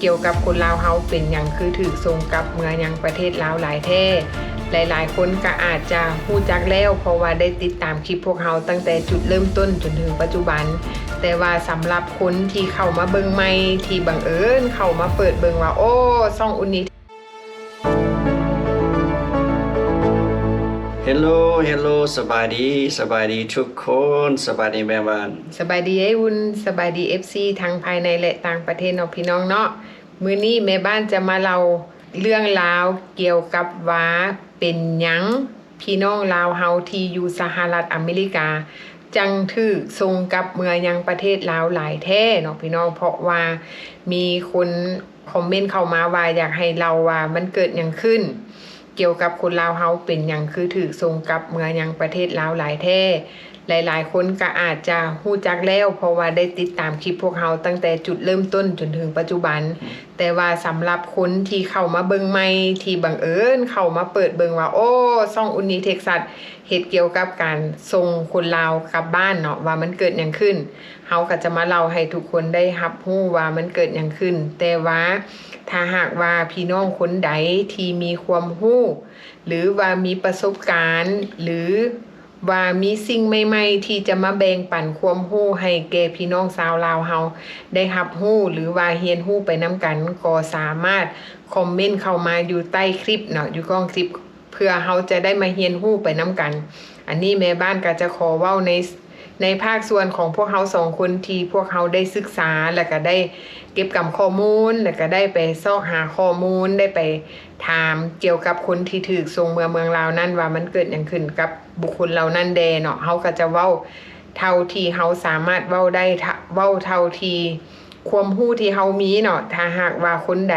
ກ່ຽວກັບຄົນລາວເຮົາເປັນຫຍັງຄືຖືກສົ່ງກັບເມືອຍັງປະເທດລາວຫຼາຍແທ້? ຫຼາຍໆຄົນກໍອາດຈະຮູ້ຈັກແລ້ວ ເພາະວ່າໄດ້ຕິດຕາມຄລິບພວກເຮົາຕັ້ງແຕ່ຈຸດເລີ່ມຕົ້ນຈົນເຖິງປັດຈຸບັນ. ແຕ່ວ່າສຳລັບຄົນທີ່ເຂົ້າມາເບິ່ງໃໝ່ ທີ່ບັງເອີນເຂົ້າມາເປີດເບິ່ງວ່າ ໂອ້ ຊ່ອງອຸ່ນນີ້ Hello Hello ສະບາຍດີ ສະບາຍດີທຸກຄົນ ສະບາຍດີແມ່ບ້ານ ສະບາຍດີອ້າຍອຸ່ນ ສະບາຍດີເອັຟຊີທັງພາຍໃນ ແລະ ຕ່າງປະເທດເນາະ ພີ່ນ້ອງເນາະ. ມື້ນີ້ແມ່ບ້ານຈະມາເລົ່າເລື່ອງລາວກ່ຽວກັບວ່າ ເປັນຫຍັງພີ່ນ້ອງລາວເຮົາທີ່ຢູ່ສະຫະລັດອາເມລິກາ ຈັ່ງຖືກສົ່ງກັບເມືອຍັງປະເທດລາວຫຼາຍແທ້ເນາະ ພີ່ນ້ອງ ເພາະວ່າມີຄົນຄອມເມັນເຂົ້າມາວ່າ ຢາກໃຫ້ເລົ່າວ່າມັນເກີດຫຍັງຂຶ້ນ ກ່ຽວກັບຄົນລາວເຮົາເປັນຫຍັງຄືຖືກສົ່ງກັບເມືອຍັງປະເທດລາວຫຼາຍແທ້? ຫຼາຍໆຄົນກໍອາດຈະຮູ້ຈັກແລ້ວ ເພາະວ່າໄດ້ຕິດຕາມຄລິບພວກເຮົາຕັ້ງແຕ່ຈຸດເລີ່ມຕົ້ນຈົນເຖິງປັດຈຸບັນ. ແຕ່ວ່າສຳລັບຄົນທີ່ເຂົ້າມາເບິ່ງໃໝ່ ທີ່ບັງເອີນເຂົ້າມາເປີດເບິ່ງວ່າ ໂອ້ ຊ່ອງອຸ່ນນີເທັກຊັສ ເຮັດກ່ຽວກັບການສົ່ງຄົນລາວກັບບ້ານເນາະ ວ່າມັນເກີດຫຍັງຂຶ້ນ ເຮົາກໍຈະມາເລົ່າໃຫ້ທຸກຄົນໄດ້ຮັບຮູ້ວ່າມັນເກີດຫຍັງຂຶ້ນ. ແຕ່ວ່າຖ້າຫາກວ່າພີ່ນ້ອງຄົນໃດທີ່ມີຄວາມຮູ້ ຫຼືວ່າມີປະສົບການ ຫຼືວ່າມີສິ່ງໃໝ່ໆທີ່ຈະມາແບ່ງປັນຄວາມຮູ້ໃຫ້ແກ່ພີ່ນ້ອງຊາວລາວເຮົາໄດ້ຮັບຮູ້ ຫຼືວ່າຮຽນຮູ້ໄປນຳກັນ ກໍສາມາດຄອມເມັນເຂົ້າມາຢູ່ໃຕ້ຄລິບເນາະ ຢູ່ກ້ອງຄລິບ ເພື່ອເຮົາຈະໄດ້ມາຮຽນຮູ້ໄປນຳກັນ. ອັນນີ້ແມ່ບ້ານກໍຈະຂໍເວົ້າໃນ ໃນພາກສ່ວນຂອງພວກເຮົາສອງຄົນ ທີ່ພວກເຮົາໄດ້ສຶກສາ ແລ້ວກໍໄດ້ເກັບກຳຂໍ້ມູນ ແລ້ວກໍໄດ້ໄປຊອກຫາຂໍ້ມູນ ໄດ້ໄປຖາມກ່ຽວກັບຄົນທີ່ຖືກສົ່ງເມືອເມືອງລາວນັ້ນ ວ່າມັນເກີດຫຍັງຂຶ້ນກັບບຸກຄົນເຫຼົ່ານັ້ນແດ່ເນາະ. ເຮົາກໍຈະເວົ້າເທົ່າທີ່ເຮົາສາມາດເວົ້າໄດ້ ເວົ້າເທົ່າທີ່ຄວາມຮູ້ທີ່ເຮົາມີເນາະ. ຖ້າຫາກວ່າຄົນໃດ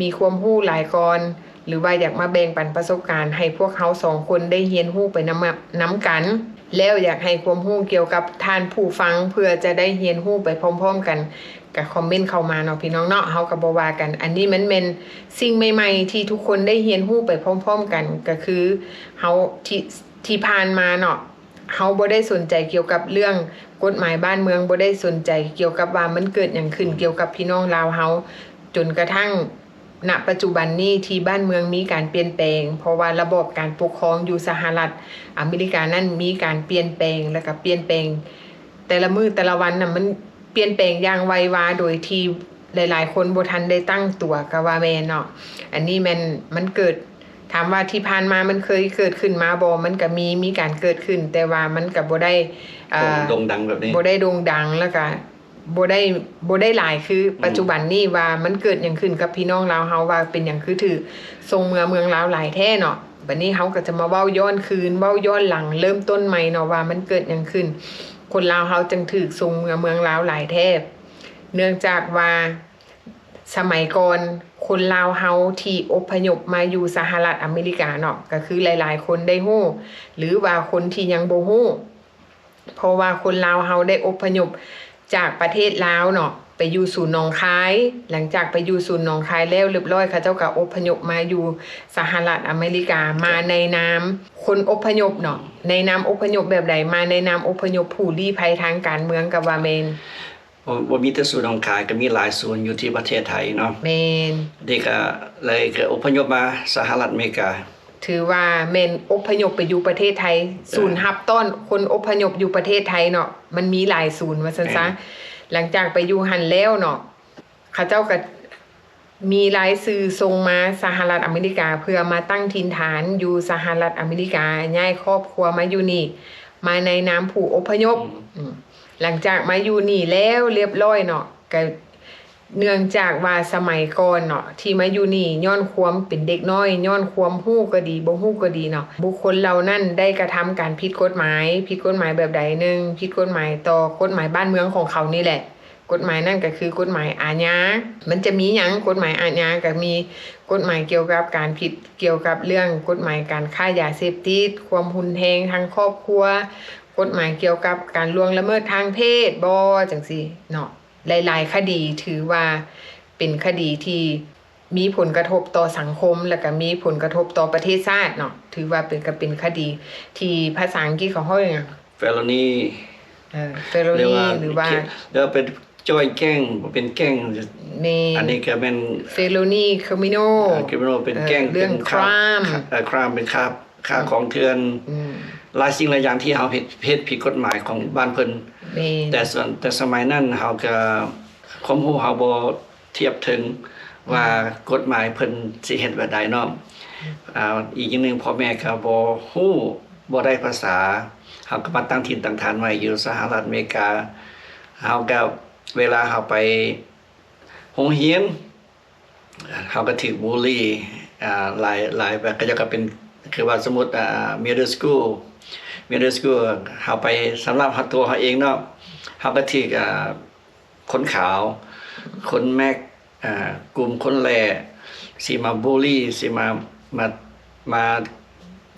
ມີຄວາມຮູ້ຫຼາຍກ່ອນ ຫຼືວ່າຢາກມາແບ່ງປັນປະສົບການໃຫ້ພວກເຮົາສອງຄົນໄດ້ຮຽນຮູ້ໄປນຳ ນຳກັນ ແລ້ວຢາກໃຫ້ຄວາມຮູ້ກ່ຽວກັບທ່ານຜູ້ຟັງ ເພື່ອຈະໄດ້ຮຽນຮູ້ໄປພ້ອມໆກັນ ກະຄອມເມັນເຂົ້າມາເນາະ ພີ່ນ້ອງເນາະ ເຮົາກະບໍ່ວ່າກັນ. ອັນນີ້ມັນແມ່ນສິ່ງໃໝ່ໆທີ່ທຸກຄົນໄດ້ຮຽນຮູ້ໄປພ້ອມໆກັນ ກະຄືເຮົາ ທີ່ ທີ່ຜ່ານມາເນາະ ເຮົາບໍ່ໄດ້ສົນໃຈກ່ຽວກັບເລື່ອງກົດໝາຍບ້ານເມືອງ ບໍ່ໄດ້ສົນໃຈກ່ຽວກັບວ່າມັນເກີດຫຍັງຂຶ້ນກ່ຽວກັບພີ່ນ້ອງລາວເຮົາ ຈົນກະທັ້ງ ນະປັດຈຸບັນນີ້ທີ່ບ້ານເມືອງມີການປ່ຽນແປງ ເພາະວ່າລະບອບການປົກຄອງຢູ່ສະຫະລັດອາເມລິການັ້ນມີການປ່ຽນແປງ ແລ້ວກະປ່ຽນແປງແຕ່ລະມື້ແຕ່ລະວັນນະ ມັນປ່ຽນແປງຢ່າງໄວວາ ໂດຍທີ່ຫຼາຍໆຄົນບໍ່ທັນໄດ້ຕັ້ງຕົວກະວ່າແມ່ນເນາະ. ອັນນີ້ແມ່ນມັນເກີດ ຖາມວ່າທີ່ຜ່ານມາມັນເຄີຍເກີດຂຶ້ນມາບໍ່? ມັນກະມີ ມີການເກີດຂຶ້ນ ແຕ່ວ່າມັນກະບໍ່ໄດ້ ເອີ ໂດ່ງດັງແບບນີ້ ບໍ່ໄດ້ໂດ່ງດັງ ແລ້ວກະ ບໍ່ໄດ້ ບໍ່ໄດ້ຫຼາຍຄື ອືມ ປັດຈຸບັນນີ້ວ່າມັນເກີດຫຍັງຂຶ້ນກັບພີ່ນ້ອງລາວເຮົາ ວ່າເປັນຫຍັງຄືຖືກສົ່ງເມືອເມືອງລາວຫຼາຍແທ້ເນາະ. ບັດນີ້ເຮົາກໍຈະມາເວົ້າຍ້ອນຄືນ ເວົ້າຍ້ອນຫຼັງ ເລີ່ມຕົ້ນໃໝ່ເນາະ ວ່າມັນເກີດຫຍັງຂຶ້ນ ຄົນລາວເຮົາຈຶ່ງຖືກສົ່ງເມືອເມືອງລາວຫຼາຍແທ້. ເນື່ອງຈາກວ່າສະໄໝກ່ອນ ຄົນລາວເຮົາທີ່ອົບພະຍົບມາຢູ່ສະຫະລັດອາເມລິກາເນາະ ກໍຄືຫຼາຍໆຄົນໄດ້ຮູ້ ຫຼືວ່າຄົນທີ່ຍັງບໍ່ຮູ້ ເພາະວ່າຄົນລາວເຮົາໄດ້ອົບພະຍົບຈາກປະເທດລາວເນາະ ໄປຢູ່ສູນໜອງຄາຍ. ຫຼັງຈາກໄປຢູ່ສູນໜອງຄາຍແລ້ວຮຽບຮ້ອຍ ເຂົາເຈົ້າກໍອົບພະຍົບມາຢູ່ສະຫະລັດອາເມລິກາ ມາໃນນາມຄົນອົບພະຍົບເນາະ. ໃນນາມອົບພະຍົບແບບໃດ? ມາໃນນາມອົບພະຍົບຜູ້ລີ້ໄພທາງການເມືອງ ກໍວ່າແມ່ນ. ບໍ່ ບໍ່ມີແຕ່ສູນໜອງຄາຍ ກໍມີຫຼາຍສູນຢູ່ທີ່ປະເທດໄທເນາະ. ແມ່ນ. ເດັກກໍເລີຍ ກໍອົບພະຍົບມາສະຫະລັດອາເມລິກາ. ຖືວ່າແມ່ນອົບພະຍົບໄປຢູ່ປະເທດໄທ. ເອີ ສູນຮັບຕ້ອນຄົນອົບພະຍົບຢູ່ປະເທດໄທເນາະ ມັນມີຫຼາຍສູນວ່າຊັ້ນຊະ. ແມ່ນ. ຫຼັງຈາກໄປຢູ່ຫັ້ນແລ້ວເນາະ ເຂົາເຈົ້າກໍມີລາຍຊື່ສົ່ງມາສະຫະລັດອາເມລິກາ ເພື່ອມາຕັ້ງຖິ່ນຖານຢູ່ສະຫະລັດອາເມລິກາ ຍ້າຍຄອບຄົວມາຢູ່ນີ້ ມາໃນນາມຜູ້ອົບພະຍົບ. ອືມ ອືມ ຫຼັງຈາກມາຢູ່ນີ້ແລ້ວຮຽບຮ້ອຍເນາະ ກໍເນື່ອງຈາກວ່າສະໄໝກ່ອນເນາະ ທີ່ມາຢູ່ນີ້ຍ້ອນຄວາມເປັນເດັກນ້ອຍ ຍ້ອນຄວາມຮູ້ກໍດີ ບໍ່ຮູ້ກໍດີເນາະ ບຸກຄົນເຫຼົ່ານັ້ນໄດ້ກະທຳການຜິດກົດໝາຍ. ຜິດກົດໝາຍແບບໃດ? ໜຶ່ງ ຜິດກົດໝາຍຕໍ່ກົດໝາຍບ້ານເມືອງຂອງເຂົານີ້ແຫຼະ. ກົດໝາຍນັ້ນກໍຄືກົດໝາຍອາຍາ. ມັນຈະມີຫຍັງ? ກົດໝາຍອາຍາກໍມີກົດໝາຍກ່ຽວກັບການຜິດ ກ່ຽວກັບເລື່ອງກົດໝາຍການຄ້າຢາເສບຕິດ, ຄວາມຮຸນແຮງທາງຄອບຄົວ, ກົດໝາຍກ່ຽວກັບການລ່ວງລະເມີດທາງເພດບໍ ຈັ່ງຊີ້ເນາະ. ຫຼາຍໆຄະດີ ຖືວ່າເປັນຄະດີທີ່ ມີຜົນກະທົບຕໍ່ສັງຄົມ ແລ້ວກະມີຜົນກະທົບຕໍ່ປະເທດຊາດເນາະ. ຖືວ່າເປັນ ກະເປັນຄະດີທີ່ພາສາອັງກິດເຂົາເອີ້ນຫຍັງ? ເຟໂລນີ ເອີ ເຟໂລນີ ຫຼືວ່າ ຫຼືວ່າເປັນ join gang ເປັນ gang ແມ່ນ ອັນນີ້ກໍແມ່ນ felony criminal ເອີ criminal ເປັນ ເອີ gang ເລື່ອງ ເປັນຄ້າ crime ເອີ crime ເປັນຄ້າ ຄ້າຂອງເຖື່ອນ ອືມ ຫຼາຍສິ່ງຫຼາຍຢ່າງທີ່ເຮົາເຮັດ ເຮັດຜິດກົດໝາຍຂອງບ້ານເພິ່ນ ແມ່ນ ແຕ່ສ່ວນ ແຕ່ສະໄໝນັ້ນເຮົາກໍ ຄວາມຮູ້ເຮົາບໍ່ທຽບເຖິງວ່າ ອືມ ກົດໝາຍເພິ່ນຊິເຮັດແບບໃດເນາະ ອືມ ອ່າ ອີກຢ່າງໜຶ່ງ ພໍ່ແມ່ກໍບໍ່ຮູ້ ບໍ່ໄດ້ພາສາ ເຮົາກໍມາຕັ້ງຖິ່ນຕັ້ງຖານໃໝ່ຢູ່ສະຫະລັດອາເມລິກາ ເຮົາກໍ ເວລາເຮົາໄປໂຮງຮຽນ ເຮົາກໍຖືກບູລີ ອ່າ ຫຼາຍ ຫຼາຍແບບ ເຂົາເຈົ້າກໍເປັນ ຄືວ່າສົມມຸດ ອ່າ middle school middle school ເຮົາໄປ ສຳລັບເຮົາ ຕົວເຮົາເອງເນາະ ເຮົາກໍຖືກ ອ່າ ຄົນຂາວ ຄົນແມັກ ອ່າ ກຸ່ມຄົນແຫຼ້ ຊິມາບູລີ ຊິມາ ມາ ມາ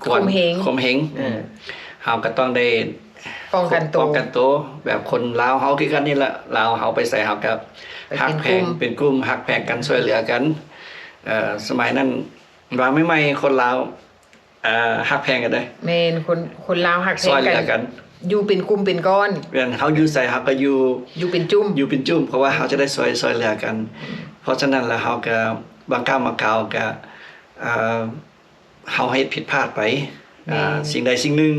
ກວນ ຂົ່ມເຫງ ຂົ່ມເຫງ ເອີ ເຮົາກໍຕ້ອງໄດ້ປ້ອງກັນໂຕ ປ້ອງກັນໂຕ ແບບຄົນລາວເຮົາຄືກັນນີ້ລະ ລາວເຮົາໄປໃສເຮົາກໍ ໄປເປັນ ຮັກແພງ ກຸ່ມ ເປັນກຸ່ມ ຮັກແພງກັນ ອືມ ຊ່ວຍເຫຼືອກັນ ເອີ ສະໄໝນັ້ນ ວ່າໃໝ່ໆ ຄົນລາວ ເອີ ຮັກແພງກັນເດ້ ແມ່ນ ຄົນ ຄົນລາວຮັກແພງກັນ ຊ່ວຍເຫຼືອກັນ ຢູ່ເປັນກຸ່ມເປັນກ້ອນ ແມ່ນ ເຮົາຢູ່ໃສເຮົາກໍຢູ່ ຢູ່ເປັນຈຸ້ມ ຢູ່ເປັນຈຸ້ມ ເພາະວ່າເຮົາຈະໄດ້ຊ່ວຍ ຊ່ວຍເຫຼືອກັນ ເພາະສະນັ້ນແລ້ວເຮົາກໍ ບາງຄາວບາງຄາວກໍ ເອີ ເຮົາເຮັດຜິດພາດໄປ ແມ່ນ ອ່າ ສິ່ງໃດສິ່ງໜຶ່ງ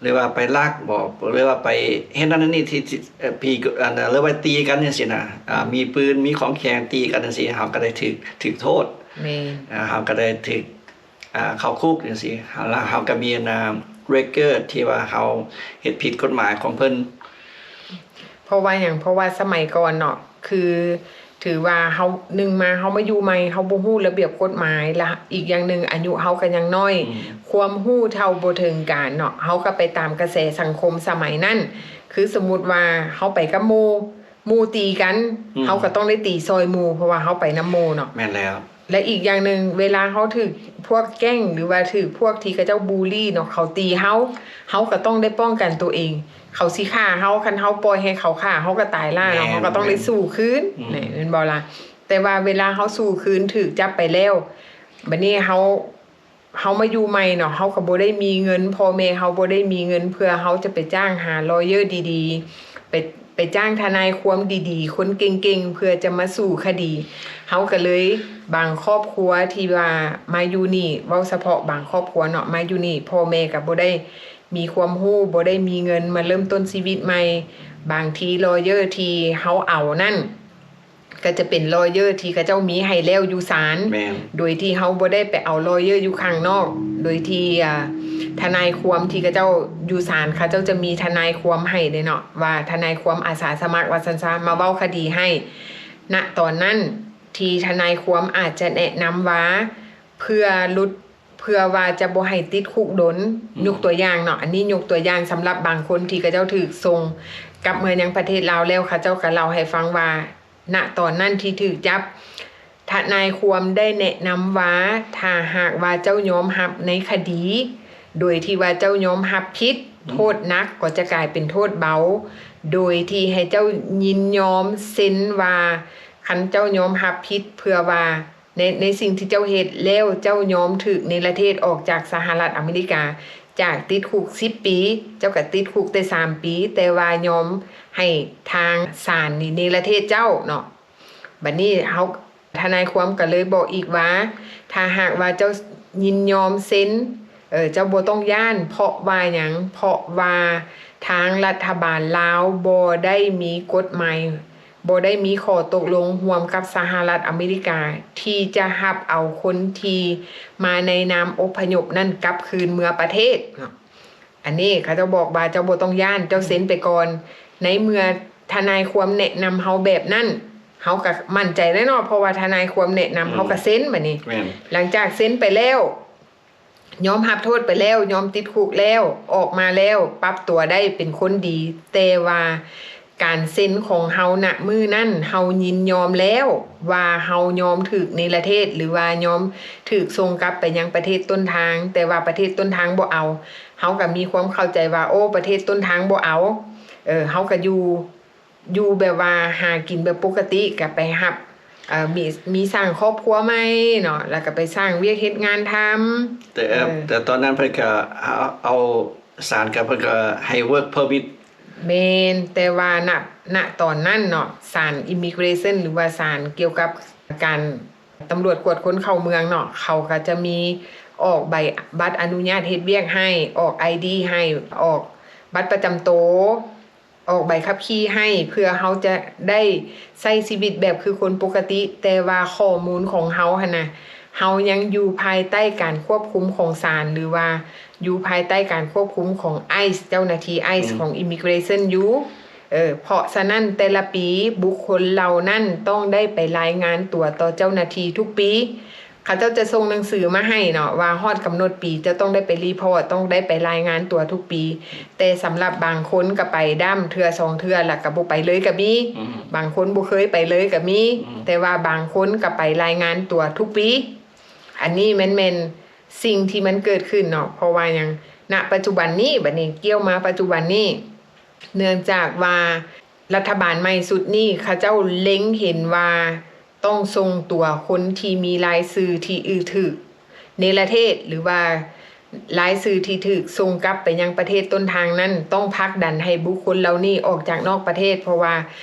ຫຼືວ່າໄປລັກບໍ ຫຼືວ່າໄປເຮັດນັ້ນເຮັດນີ້ທີ່ ທີ່ ເອີ ຜິດ ອັນ ຫຼືວ່າຕີກັນຈັ່ງຊີ້ນະ ອ່າ ມີປືນ ມີຂອງແຂງຕີກັນຈັ່ງຊີ້ ເຮົາກໍໄດ້ຖືກ ຖືກໂທດ ແມ່ນ ອ່າ ເຮົາກໍໄດ້ຖືກ ອ່າ ເຂົ້າຄຸກຈັ່ງຊີ້ ແລ້ວເຮົາກໍມີ ອັນ record ທີ່ວ່າເຮົາເຮັດຜິດກົດໝາຍຂອງເພິ່ນ. ເພາະວ່າຫຍັງ? ເພາະວ່າສະໄໝກ່ອນເນາະ ຄືຖືວ່າເຮົາ ໜຶ່ງມາເຮົາມາຢູ່ໃໝ່ ເຮົາບໍ່ຮູ້ລະບຽບກົດໝາຍ ລະອີກຢ່າງໜຶ່ງອາຍຸເຮົາກໍຍັງນ້ອຍ ອືມ ຄວາມຮູ້ເທົ່າບໍ່ເຖິງການເນາະ ເຮົາກໍໄປຕາມກະແສສັງຄົມສະໄໝນັ້ນ ຄືສົມມຸດວ່າເຮົາໄປກັບໝູ່ ໝູ່ຕີກັນ ອືມ ເຮົາກໍຕ້ອງໄດ້ຕີຊ່ອຍໝູ່ ເພາະວ່າເຮົາໄປນຳໝູ່ເນາະ ແມ່ນແລ້ວ ແລະ ອີກຢ່າງໜຶ່ງ ເວລາເຮົາຖືກພວກແກ້ງ ຫຼືວ່າຖືກພວກທີ່ເຂົາເຈົ້າບູລີເນາະ ເຂົາຕີເຮົາ ເຮົາກໍຕ້ອງໄດ້ປ້ອງກັນໂຕເອງ ເຂົາຊິຂ້າເຮົາ ຄັນເຮົາປ່ອຍໃຫ້ເຂົາຂ້າ ເຮົາກໍຕາຍລ້າເນາະ ແມ່ນ ເຮົາກໍຕ້ອງໄດ້ ແມ່ນ ສູ້ຄືນ ອືມ ແມ່ນບໍ່ລະ? ແຕ່ວ່າເວລາເຮົາສູ້ຄືນ ຖືກຈັບໄປແລ້ວ ບັດນີ້ເຮົາ ເຮົາມາຢູ່ໃໝ່ເນາະ ເຮົາກໍບໍ່ໄດ້ມີເງິນ ພໍ່ແມ່ເຮົາບໍ່ໄດ້ມີເງິນ ເພື່ອເຮົາຈະໄປຈ້າງຫາ lawyer ດີໆ ໄປ ໄປຈ້າງທະນາຍຄວາມດີໆ ຄົນເກັ່ງໆ ເພື່ອຈະມາສູ້ຄະດີ ເຮົາກໍເລີຍ ບາງຄອບຄົວທີ່ວ່າມາຢູ່ນີ້ ເວົ້າສະເພາະບາງຄອບຄົວເນາະ ມາຢູ່ນີ້ ພໍ່ແມ່ກໍບໍ່ໄດ້ມີຄວາມຮູ້ ບໍ່ໄດ້ມີເງິນມາເລີ່ມຕົ້ນຊີວິດໃໝ່ ບາງທີ lawyer ທີ່ເຮົາເອົານັ້ນ ກໍຈະເປັນ lawyer ທີ່ເຂົາເຈົ້າມີໃຫ້ແລ້ວຢູ່ສານ ແມ່ນ ໂດຍທີ່ເຮົາບໍ່ໄດ້ໄປເອົາ lawyer ຢູ່ຂ້າງນອກ ໂດຍທີ່ ອ່າ ທະນາຍຄວາມທີ່ເຂົາເຈົ້າຢູ່ສານ ເຂົາເຈົ້າຈະມີທະນາຍຄວາມໃຫ້ເດ້ເນາະ ວ່າທະນາຍຄວາມອາສາສະໝັກວ່າຊັ້ນຊະ ມາເວົ້າຄະດີໃຫ້ ນະຕອນນັ້ນ ທີ່ທະນາຍຄວາມອາດຈະແນະນຳວ່າ ເພື່ອຫຼຸດ ເພື່ອວ່າຈະບໍ່ໃຫ້ຕິດຄຸກດົນ ອືມ ຍົກຕົວຢ່າງເນາະ ອັນນີ້ຍົກຕົວຢ່າງສຳລັບບາງຄົນທີ່ເຂົາເຈົ້າຖືກສົ່ງກັບເມືອຍັງປະເທດລາວແລ້ວ ເຂົາເຈົ້າກໍເລົ່າໃຫ້ຟັງວ່າ ນະຕອນນັ້ນທີ່ຖືກຈັບ ທະນາຍຄວາມໄດ້ແນະນຳວ່າ ຖ້າຫາກວ່າເຈົ້າຍອມຮັບໃນຄະດີ ໂດຍທີ່ວ່າເຈົ້າຍອມຮັບຜິດ ອືມ ໂທດໜັກກໍຈະກາຍເປັນໂທດເບົາ ໂດຍທີ່ໃຫ້ເຈົ້າຍິນຍອມເຊັນວ່າ ຄັນເຈົ້າຍອມຮັບຜິດ ເພື່ອວ່າ ໃນ ໃນສິ່ງທີ່ເຈົ້າເຮັດ ແລ້ວເຈົ້າຍອມຖືກເນລະເທດອອກຈາກສະຫະລັດອາເມລິກາ ຈາກຕິດຄຸກສິບປີ ເຈົ້າກໍຕິດຄຸກແຕ່ສາມປີ ແຕ່ວ່າຍອມໃຫ້ທາງສານນີ້ເນລະເທດເຈົ້າເນາະ. ບັດນີ້ເຮົາ ທະນາຍຄວາມກໍເລີຍບອກອີກວ່າ ຖ້າຫາກວ່າເຈົ້າຍິນຍອມເຊັນ ເອີ ເຈົ້າບໍ່ຕ້ອງຢ້ານ ເພາະວ່າຫຍັງ? ເພາະວ່າທາງລັດຖະບານລາວບໍ່ໄດ້ມີກົດໝາຍ ບໍ່ໄດ້ມີຂໍ້ຕົກລົງຮ່ວມກັບສະຫະລັດອາເມລິກາ ທີ່ຈະຮັບເອົາຄົນທີ່ມາໃນນາມອົບພະຍົບນັ້ນກັບຄືນເມືອປະເທດເນາະ. ອັນນີ້ເຂົາເຈົ້າບອກວ່າເຈົ້າບໍ່ຕ້ອງຢ້ານ ເຈົ້າເຊັນໄປກ່ອນ. ໃນເມື່ອທະນາຍຄວາມແນະນຳເຮົາແບບນັ້ນ ເຮົາກໍໝັ້ນໃຈແລ້ວເນາະ ເພາະວ່າທະນາຍຄວາມແນະນຳ ອືມ ເຮົາກໍເຊັນ. ບັດນີ້ ແມ່ນ ຫຼັງຈາກເຊັນໄປແລ້ວ ຍອມຮັບໂທດໄປແລ້ວ ຍອມຕິດຄຸກແລ້ວ ອອກມາແລ້ວ ປັບຕົວໄດ້ເປັນຄົນດີ ແຕ່ວ່າການເຊັນຂອງເຮົານະມື້ນັ້ນ ເຮົາຍິນຍອມແລ້ວວ່າເຮົາຍອມຖືກເນລະເທດ ຫຼືວ່າຍອມຖືກສົ່ງກັບໄປຍັງປະເທດຕົ້ນທາງ ແຕ່ວ່າປະເທດຕົ້ນທາງບໍ່ເອົາ. ເຮົາກໍມີຄວາມເຂົ້າໃຈວ່າ ໂອ້ ປະເທດຕົ້ນທາງບໍ່ເອົາ ເອີ ເຮົາກໍຢູ່ ຢູ່ແບບວ່າຫາກິນແບບປົກກະຕິ ກໍໄປຮັບ ເອີ ມີ ມີສ້າງຄອບຄົວໃໝ່ເນາະ ແລ້ວກໍໄປສ້າງວຽກເຮັດງານທຳ. ແຕ່ ເອີ ແຕ່ຕອນນັ້ນເພິ່ນກໍເອົາ ເອົາ ສານກໍ ເພິ່ນກໍໃຫ້ work permit ແມ່ນ, ແຕ່ວ່ານະ ນະຕອນນັ້ນເນາະ ສານ Immigration ຫຼືວ່າສານກ່ຽວກັບການ ຕຳຫຼວດກວດຄົນເຂົ້າເມືອງເນາະ ເຂົາກໍຈະມີອອກໃບ ບັດອະນຸຍາດເຮັດວຽກໃຫ້, ອອກ ໄອດີ ໃຫ້, ອອກບັດປະຈຳໂຕ, ອອກໃບຂັບຂີ່ໃຫ້ ເພື່ອເຮົາຈະໄດ້ໃຊ້ຊີວິດແບບຄືຄົນປົກກະຕິ, ແຕ່ວ່າຂໍ້ມູນຂອງເຮົາຫັ້ນນະ ເຮົາຍັງຢູ່ພາຍໃຕ້ການຄວບຄຸມຂອງສານ ຫຼືວ່າຢູ່ພາຍໃຕ້ການຄວບຄຸມຂອງ ICE ເຈົ້າໜ້າທີ່ ICE ອືມ ຂອງ Immigration ຢູ່. ເອີ ເພາະສະນັ້ນແຕ່ລະປີບຸກຄົນເຫຼົ່ານັ້ນຕ້ອງໄດ້ໄປລາຍງານຕົວຕໍ່ເຈົ້າໜ້າທີ່ທຸກປີ. ເຂົາເຈົ້າຈະສົ່ງໜັງສືມາໃຫ້ເນາະ ວ່າຮອດກຳນົດປີເຈົ້າຕ້ອງໄດ້ໄປຣີພອດ, ຕ້ອງໄດ້ໄປລາຍງານຕົວທຸກປີ. ແຕ່ສຳລັບບາງຄົນກໍໄປດ້ຳເທື່ອສອງເທື່ອ ແລ້ວກໍບໍ່ໄປເລີຍກໍມີ. ອືມ ບາງຄົນບໍ່ເຄີຍໄປເລີຍກໍມີ. ອືມ ແຕ່ວ່າບາງຄົນກໍໄປລາຍງານຕົວທຸກປີ. ອັນນີ້ແມ່ນ ແມ່ນສິ່ງທີ່ມັນເກີດຂຶ້ນເນາະ. ເພາະວ່າຫຍັງ? ນະປັດຈຸບັນນີ້ ບັດນີ້ກ່ຽວມາປັດຈຸບັນນີ້ ເນື່ອງຈາກວ່າລັດຖະບານໃໝ່ຊຸດນີ້ ເຂົາເຈົ້າເລັງເຫັນວ່າຕ້ອງສົ່ງຕົວຄົນທີ່ມີລາຍຊື່ທີ່ອຶຖືກເນລະເທດ ຫຼືວ່າລາຍຊື່ທີ່ຖືກສົ່ງກັບໄປຍັງປະເທດຕົ້ນທາງນັ້ນ ຕ້ອງຜັກດັນໃຫ້ບຸກຄົນເຫຼົ່ານີ້ອອກຈາກນອກປະເທດ, ເພາະວ່າ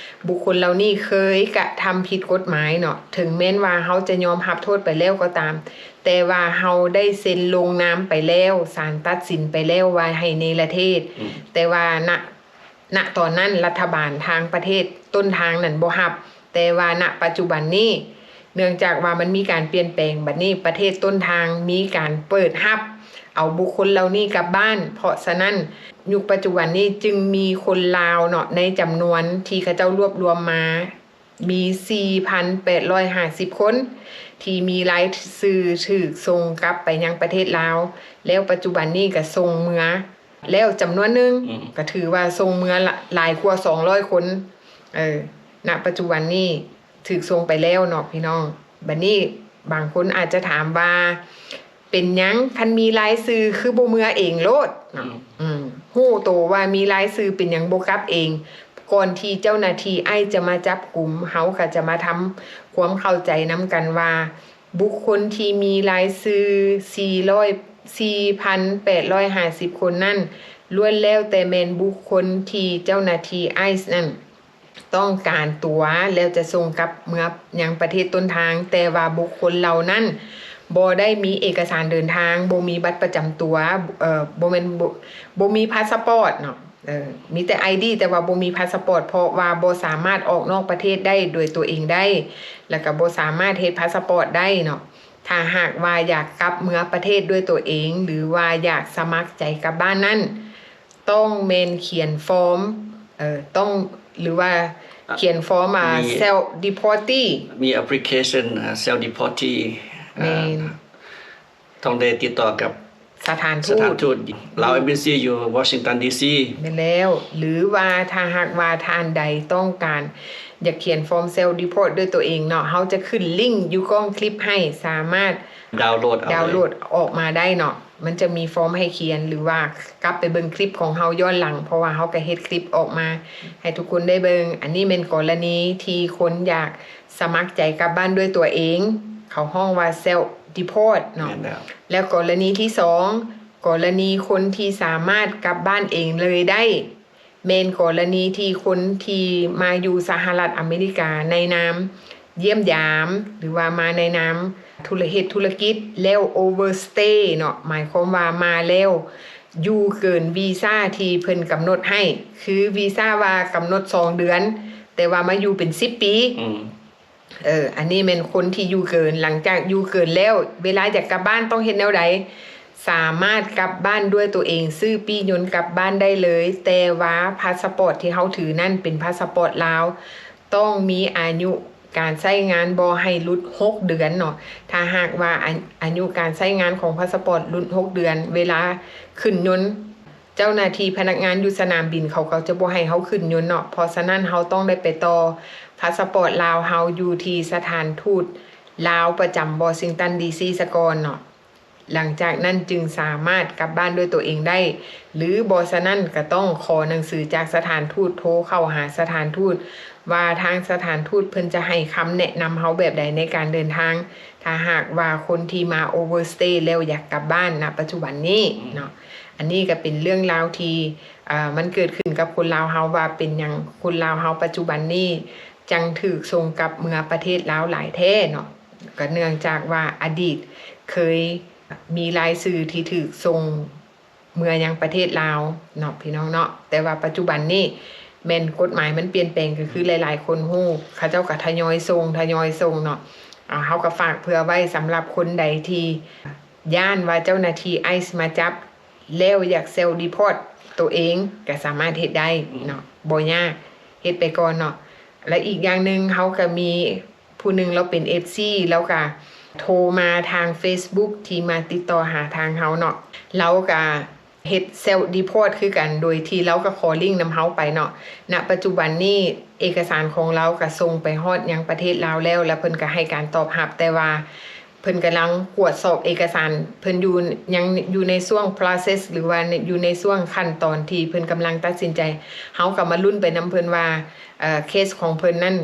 ບຸກຄົນເຫຼົ່ານີ້ເຄີຍກະທຳຜິດກົດໝາຍເນາະ, ເຖິງແມ່ນວ່າເຮົາຈະຍອມຮັບໂທດໄປແລ້ວກໍຕາມ, ແຕ່ວ່າເຮົາໄດ້ເຊັນລົງນາມໄປແລ້ວ, ສານຕັດສິນໄປແລ້ວວ່າໃຫ້ເນລະເທດ, ອືມ ແຕ່ວ່ານະ ນະຕອນນັ້ນລັດຖະບານທາງປະເທດຕົ້ນທາງນັ້ນບໍ່ຮັບ, ແຕ່ວ່ານະປັດຈຸບັນນີ້ ເນື່ອງຈາກວ່າມັນມີການປ່ຽນແປງ, ບັດນີ້ປະເທດຕົ້ນທາງມີການເປີດຮັບເອົາບຸກຄົນເຫຼົ່ານີ້ກັບບ້ານ. ເພາະສະນັ້ນ ຍຸກປັດຈຸບັນນີ້ຈຶ່ງມີຄົນລາວເນາະ ໃນຈຳນວນທີ່ເຂົາເຈົ້າລວບລວມມາ ມີສີ່ພັນແປດຮ້ອຍຫ້າສິບຄົນ ທີ່ມີລາຍຊື່ຖືກສົ່ງກັບໄປຍັງປະເທດລາວ, ແລ້ວປັດຈຸບັນນີ້ກໍສົ່ງເມືອ ແລ້ວຈຳນວນໜຶ່ງ ອືມ ກໍຖືວ່າສົ່ງເມືອຫຼາຍກວ່າສອງຮ້ອຍຄົນ. ເອີ ນະປັດຈຸບັນນີ້ຖືກສົ່ງໄປແລ້ວເນາະພີ່ນ້ອງ. ບັດນີ້ບາງຄົນອາດຈະຖາມວ່າ ເປັນຫຍັງຄັນມີລາຍຊື່ຄືບໍ່ເມືອເອງໂລດເນາະ? ອືມ ອືມ ຮູ້ໂຕວ່າມີລາຍຊື່ເປັນຫຍັງບໍ່ກັບເອງ? ກ່ອນທີ່ເຈົ້າໜ້າທີ່ ICE ຈະມາຈັບກຸມ, ເຮົາກໍຈະມາທຳຄວາມເຂົ້າໃຈນຳກັນວ່າ ບຸກຄົນທີ່ມີລາຍຊື່ສີ່ຮ້ອຍ ສີ່ພັນແປດຮ້ອຍຫ້າສິບຄົນນັ້ນ ລ້ວນແລ້ວແຕ່ແມ່ນບຸກຄົນທີ່ເຈົ້າໜ້າທີ່ ICE ນັ້ນຕ້ອງການຕົວ ແລ້ວຈະສົ່ງກັບເມືອຍັງປະເທດຕົ້ນທາງ, ແຕ່ວ່າບຸກຄົນເຫຼົ່ານັ້ນບໍ່ໄດ້ມີເອກະສານເດີນທາງ, ບໍ່ມີບັດປະຈຳຕົວ, ເອີ ບໍ່ແມ່ນ ບໍ່ ບໍ່ມີພາສະປອດເນາະ. ເອີ ມີແຕ່ ໄອດີ ແຕ່ວ່າບໍ່ມີພາສະປອດ ເພາະວ່າບໍ່ສາມາດອອກນອກປະເທດໄດ້ໂດຍຕົວເອງໄດ້ ແລ້ວກໍບໍ່ສາມາດເຮັດພາສະປອດໄດ້ເນາະ. ຖ້າຫາກວ່າຢາກກັບເມືອປະເທດດ້ວຍຕົວເອງ ຫຼືວ່າຢາກສະໝັກໃຈກັບບ້ານນັ້ນ ຕ້ອງແມ່ນຂຽນຟອມ ເອີ ຕ້ອງ ຫຼືວ່າຂຽນຟອມ ອາ ມີ self deportee ມີ application ອາ self deportee ແມ່ນ ອາ ຕ້ອງໄດ້ຕິດຕໍ່ກັບສະຖານທູດ ສະຖານທູດລາວ Embassy ຢູ່ Washington D C ແມ່ນແລ້ວ. ຫຼືວ່າຖ້າຫາກວ່າທ່ານໃດຕ້ອງການຢາກຂຽນຟອມ self deport ດ້ວຍຕົວເອງເນາະ, ເຮົາຈະຂຶ້ນລິ້ງຢູ່ກ້ອງຄລິບໃຫ້ ສາມາດດາວໂຫຼດເອົາ ດາວໂຫຼດອອກມາໄດ້ເນາະ. ມັນຈະມີຟອມໃຫ້ຂຽນ ຫຼືວ່າກັບໄປເບິ່ງຄລິບຂອງເຮົາຍ້ອນຫຼັງ ເພາະວ່າເຮົາກໍເຮັດຄລິບອອກມາໃຫ້ທຸກຄົນໄດ້ເບິ່ງ. ອັນນີ້ແມ່ນກໍລະນີທີ່ຄົນຢາກ ສະໝັກໃຈກັບບ້ານດ້ວຍຕົວເອງ ເຂົາຮ້ອງວ່າ self deport ເນາະ. ແມ່ນແລ້ວ ແລ້ວກໍລະນີທີສອງ ກໍລະນີຄົນທີ່ສາມາດກັບບ້ານເອງເລີຍໄດ້ ແມ່ນກໍລະນີທີ່ຄົນທີ່ມາຢູ່ສະຫະລັດອາເມລິກາໃນນາມຢ້ຽມຢາມ ຫຼືວ່າມາໃນນາມທຸລະ ເຮັດທຸລະກິດ ແລ້ວ overstay ເນາະ, ໝາຍຄວາມວ່າມາແລ້ວຢູ່ເກີນວີຊາທີ່ເພິ່ນກຳນົດໃຫ້ ຄືວີຊາວ່າກຳນົດສອງເດືອນ ແຕ່ວ່າມາຢູ່ເປັນສິບປີ. ອືມ ເອີ ອັນນີ້ແມ່ນຄົນທີ່ຢູ່ເກີນ. ຫຼັງຈາກຢູ່ເກີນແລ້ວ ເວລາຢາກກັບບ້ານຕ້ອງເຮັດແນວໃດ? ສາມາດກັບບ້ານດ້ວຍຕົວເອງ, ຊື້ປີ້ຍົນກັບບ້ານໄດ້ເລີຍ, ແຕ່ວ່າພາສະປອດທີ່ເຮົາຖືນັ້ນເປັນພາສະປອດລາວ, ຕ້ອງມີອາຍຸການໃຊ້ງານບໍ່ໃຫ້ຫຼຸດຫົກເດືອນເນາະ. ຖ້າຫາກວ່າອາ ອາຍຸການໃຊ້ງານຂອງພາສະປອດຫຼຸດຫົກເດືອນ, ເວລາຂຶ້ນຍົນ ເຈົ້າໜ້າທີ່ພະນັກງານຢູ່ສະໜາມບິນເຂົາກໍຈະບໍ່ໃຫ້ເຮົາຂຶ້ນຍົນເນາະ. ເພາະສະນັ້ນເຮົາຕ້ອງໄດ້ໄປຕໍ່ພາສະປອດລາວເຮົາຢູ່ທີ່ສະຖານທູດລາວປະຈຳວໍຊິງຕັນ ດີຊີ ສະກ່ອນເນາະ. ຫຼັງຈາກນັ້ນຈຶ່ງສາມາດກັບບ້ານດ້ວຍຕົວເອງໄດ້ ຫຼືບໍ່ສະນັ້ນກໍຕ້ອງຂໍໜັງສືຈາກສະຖານທູດ, ໂທເຂົ້າຫາສະຖານທູດວ່າທາງສະຖານທູດເພິ່ນຈະໃຫ້ຄຳແນະນຳເຮົາແບບໃດໃນການເດີນທາງ ຖ້າຫາກວ່າຄົນທີ່ມາ overstay ແລ້ວຢາກກັບບ້ານນະປັດຈຸບັນນີ້ເນາະ. ອັນນີ້ກໍເປັນເລື່ອງລາວທີ່ ເອີ ມັນເກີດຂຶ້ນກັບຄົນລາວເຮົາ ວ່າເປັນຫຍັງຄົນລາວເຮົາປັດຈຸບັນນີ້ຈັ່ງຖືກສົ່ງກັບເມືອປະເທດລາວຫຼາຍແທ້ເນາະ. ກໍເນື່ອງຈາກວ່າອະດີດເຄີຍມີລາຍຊື່ທີ່ຖືກສົ່ງເມືອຍັງປະເທດລາວເນາະ ພີ່ນ້ອງເນາະ. ແຕ່ວ່າປັດຈຸບັນນີ້ແມ່ນກົດໝາຍມັນປ່ຽນແປງ ກໍຄືຫຼາຍໆຄົນຮູ້ ເຂົາເຈົ້າກໍທະຍອຍສົ່ງ ທະຍອຍສົ່ງເນາະ. ເຮົາກໍຝາກເຜື່ອໄວ້ສຳລັບຄົນໃດທີ່ ຢ້ານວ່າເຈົ້າໜ້າທີ່ໄອສ໌ມາຈັບ ແລ້ວຢາກເຊວຣີພອດໂຕເອງ ກໍສາມາດເຮັດໄດ້ເນາະ ບໍ່ຍາກ ເຮັດໄປກ່ອນເນາະ. ແລະ ອີກຢ່າງໜຶ່ງ ເຮົາກໍມີຜູ້ໜຶ່ງ ລາວເປັນເອັຟຊີ ລາວກໍໂທມາທາງເຟສບຸກ ທີ່ມາຕິດຕໍ່ຫາທາງເຮົາເນາະ. ລາວກໍເຮັດເຊວຣີພອດຄືກັນ ໂດຍທີ່ລາວກໍຂໍລິ້ງນຳເຮົາໄປເນາະ. ນະປັດຈຸບັນນີ້ເອກະສານຂອງລາວກໍສົ່ງໄປຮອດຍັງປະເທດລາວແລ້ວ ແລະ ເພິ່ນກໍໃຫ້ການຕອບຮັບ ແຕ່ວ່າ ເພິ່ນກຳລັງກວດສອບເອກະສານ ເພິ່ນຢູ່ ຍັງຢູ່ໃນຊ່ວງ process ຫຼືວ່າຢູ່ໃນຊ່ວງຂັ້ນຕອນທີ່ເພິ່ນກຳລັງຕັດສິນໃຈ. ເຮົາກໍມາລຸ້ນໄປນຳເພິ່ນວ່າ ເອີ ເຄສຂອງເພິ່ນນັ້ນ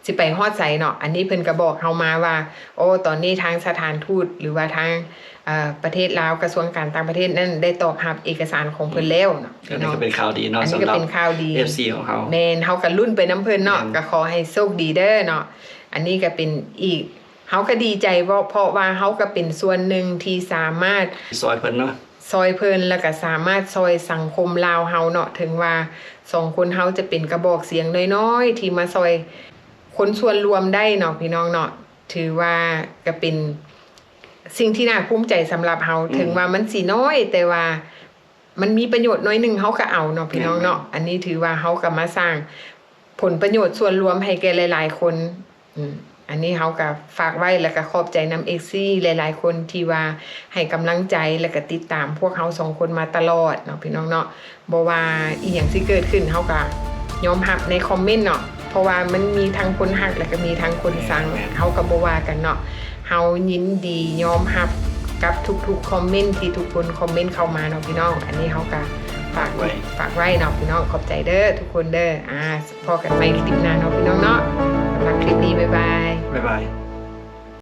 ຊິໄປຮອດໃສເນາະ. ອັນນີ້ເພິ່ນກໍບອກເຮົາມາວ່າ ໂອ້ ຕອນນີ້ທາງສະຖານທູດ ຫຼືວ່າທາງ ເອີ ປະເທດລາວ ກະຊວງການຕ່າງປະເທດນັ້ນໄດ້ຕອບຮັບເອກະສານຂອງເພິ່ນແລ້ວເນາະ. ອັນນີ້ກໍເປັນຂ່າວດີເນາະ ສຳລັບເອັຟຊີຂອງເຮົາ. ແມ່ນ ເຮົາກໍລຸ້ນໄປນຳເພິ່ນເນາະ ກໍຂໍໃຫ້ໂຊກດີເດີເນາະ. ອັນນີ້ກໍເປັນອີກ ເຮົາກໍດີໃຈເພາະ ເພາະວ່າເຮົາກໍເປັນສ່ວນໜຶ່ງທີ່ສາມາດຊ່ອຍເພິ່ນເນາະ ຊ່ອຍເພິ່ນ ແລ້ວກໍສາມາດຊ່ອຍສັງຄົມລາວເຮົາເນາະ. ເຖິງວ່າສອງຄົນເຮົາຈະເປັນກະບອກສຽງນ້ອຍໆ ທີ່ມາຊ່ອຍຄົນສ່ວນລວມໄດ້ເນາະ ພີ່ນ້ອງເນາະ ຖືວ່າກໍເປັນສິ່ງທີ່ໜ້າພູມໃຈສຳລັບເຮົາ. ອືມ ເຖິງວ່າມັນຊິນ້ອຍ ແຕ່ວ່າ ມັນມີປະໂຫຍດໜ້ອຍໜຶ່ງ ເຮົາກໍເອົາເນາະ ພີ່ນ້ອງເນາະ. ແມ່ນໆ ອັນນີ້ຖືວ່າເຮົາກໍມາສ້າງຜົນປະໂຫຍດສ່ວນລວມໃຫ້ແກ່ຫຼາຍໆຄົນ. ອືມ ອັນນີ້ເຮົາກໍຝາກໄວ້ ແລ້ວກໍຂອບໃຈນຳເອັຟຊີຫຼາຍໆຄົນທີ່ວ່າໃຫ້ກຳລັງໃຈ ແລ້ວກໍຕິດຕາມພວກເຮົາສອງຄົນມາຕະຫຼອດເນາະ ພີ່ນ້ອງເນາະ. ບໍ່ວ່າອີ່ຫຍັງຊິເກີດຂຶ້ນ ເຮົາກໍຍອມຮັບໃນຄອມເມັນເນາະ ເພາະວ່າມັນມີທັງຄົນຮັກ ແລ້ວກໍມີທັງຄົນຊັງ. ແມ່ນໆ ເຮົາກໍບໍ່ວ່າກັນເນາະ. ເຮົາຍິນດີຍອມຮັບກັບທຸກໆຄອມເມັນທີ່ທຸກຄົນຄອມເມັນເຂົ້າມາເນາະ ພີ່ນ້ອງ. ອັນນີ້ເຮົາກໍຝາກ ຝາກໄວ້ ຝາກໄວ້ເນາະ ພີ່ນ້ອງ. ຂອບໃຈເດີທຸກຄົນເດີ. ອາ ພໍ້ກັນໃໝ່ຄລິບໜ້າເນາະ ພີ່ນ້ອງເນາະ. ສຳລັບຄລິບນີ້ ບາຍບາຍ ບາຍບາຍ.